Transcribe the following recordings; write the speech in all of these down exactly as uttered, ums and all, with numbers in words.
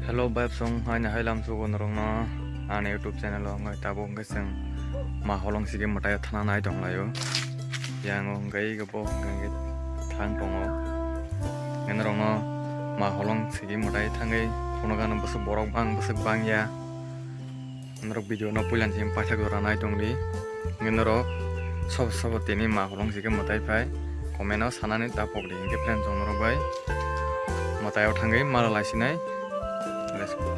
Hello, bai song, haino hai lam sugo norokno ani YouTube channel o, wngkha tabuk wngkha chwng ma holong sigi mwtai o thana nai tong laio. Yang o wngkha iko bo wngkha thang tongo. Norokno ma holong sigi mwtai thangwi phunukano bwswk borok bang bwswk bangya. Norok video no puila ni simi paithak jora nai tongdi. Hingke norok sobo sobo tini ma holong sike mwtai phai comment o sanani ta pokdi. Hingke friends rok norok bai mwtai o thangwi mala laisinai. Let's go.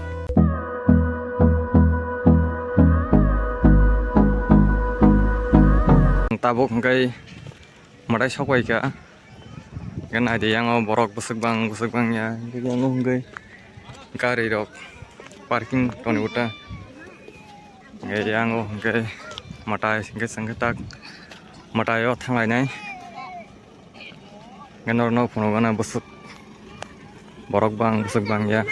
Tabuk hingke mwtai sok bai kha. Hingke naidi, yang o borok bwswk bang bwswk bang ya, hingke yang o hingke gari rok parking toni uta. Hingke yang o hingke mwtai hingke chwng khe tak mwtai o thang lainai. Hingke norok no phunukgana bwswk. Borok bang bwswk bang ya.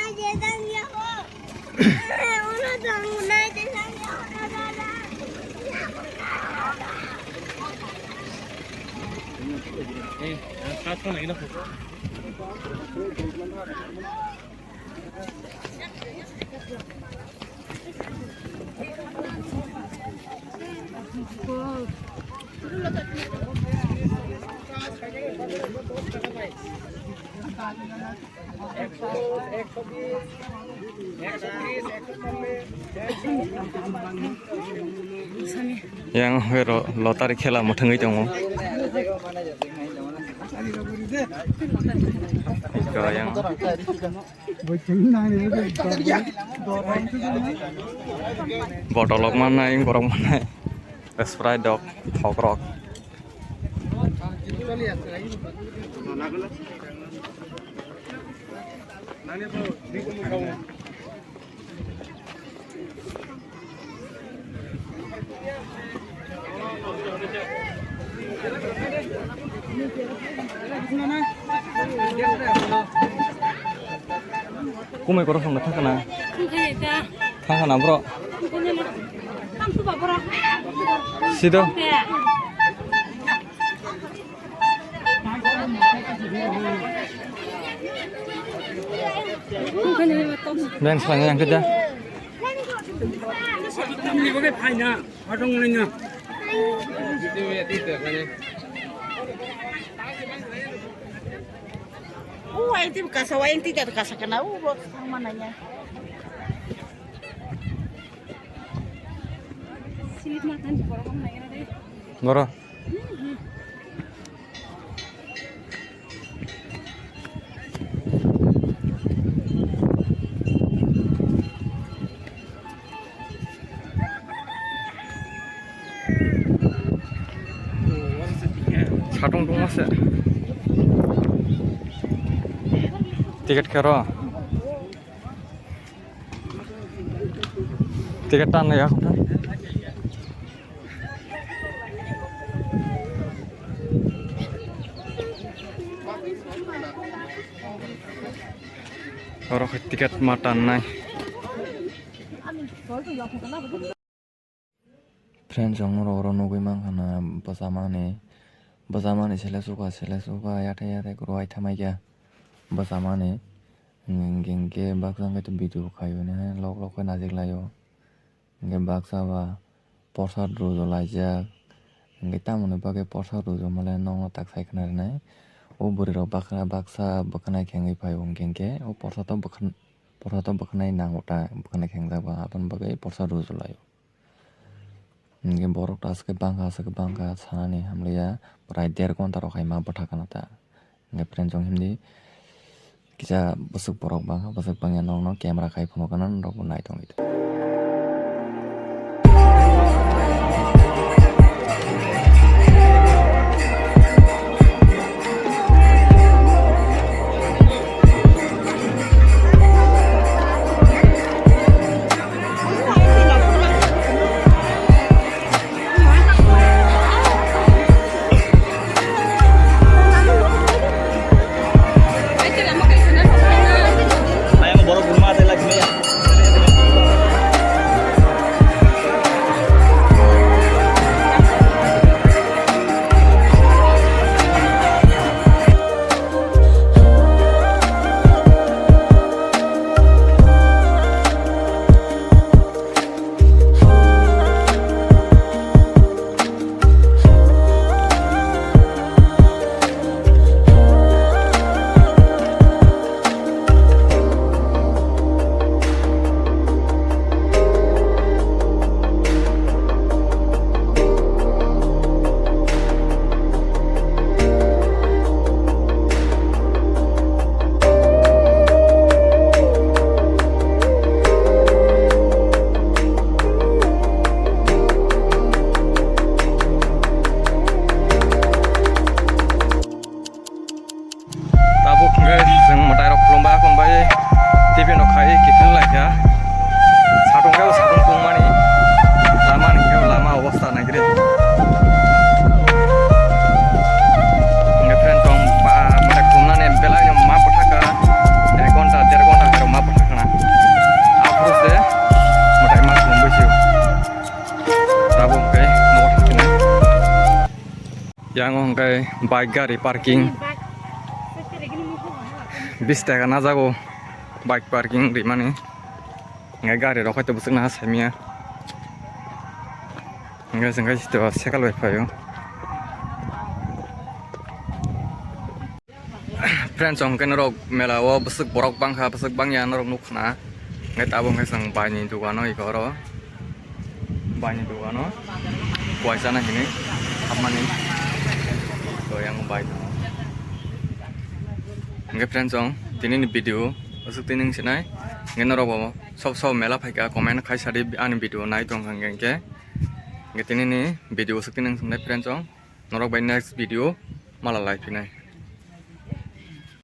Yang hoi ro lottery khela mwthangwi tongo. Iko yang. Botolok mannai, borok mannai, Sprite rok, thok rok. Kumai korok songna thangkana. Thangkana bro. Sido. Beng sangya yang kerja. O, ayang twi kasa, ayang twi kasa kana, o, bo thangma nanya. Goro. Satung tungma se. Ticket kero. Ticket tan ya. Oro khe ticket ma tannai. Friends, ang norok oro nugwi mankha na bwsamani, bwsamani sele suka, sele suka, yathai yathai kwrwi thamai kha bwsamani. Hingke, hingke baksa hingke video khaio hinwi lok lok khe najik laio. Hingke baksa ba porsa rujo laijak. Hingke tamoni bagwi porsa rujo mole nokno tak sai khna rinai. O bwrwi rok baksa, baksa bwkhanai khe wngwi phaio hingke, hingke o porsa to bwkhan-, porsa to bwkhanai nango ta, bwkhanai khe wngjak ba, aboni bagwi porsa rujo laio. Hingke borok ta aswk bangkha, aswk bangkha sanani hamliya, prai der ghonta rok hai ma bwtha kana ta. Hingke friend chong himdi kisa bwswk borok bangkha, bwswk bangya nokno camera khai phunukgana norokbo nai tongdi. Ayang borok gurma ate lagi ya. Yang hwnkhe bike gari parking. Bis taka najago bike parking rimani. Hwnkhe gari rok haito bwswk naha saimia. Hwnkhe chwng khe sito cycle bai phaio. Friends, hwnkhe norok mela o bwswk borok bangkha, bwswk bangya norok nukkha na. Hwnkhe tabuk hwnkhe chwng bai ni dogano iko oro. Bai ni dogano kuai chana hinwi hapmani. To yang bai tongo. Hwnkhe friends, chwng tini ni video bwswk tini wng sinai. Hwnkhe norok bo sob sob mela phaikha comment khai sadi ani video nai tongkha hwnkhe. Hwnkhe tini ni video bwswk tini wng sinai friends, chwng norok bai next video mala lai phinai.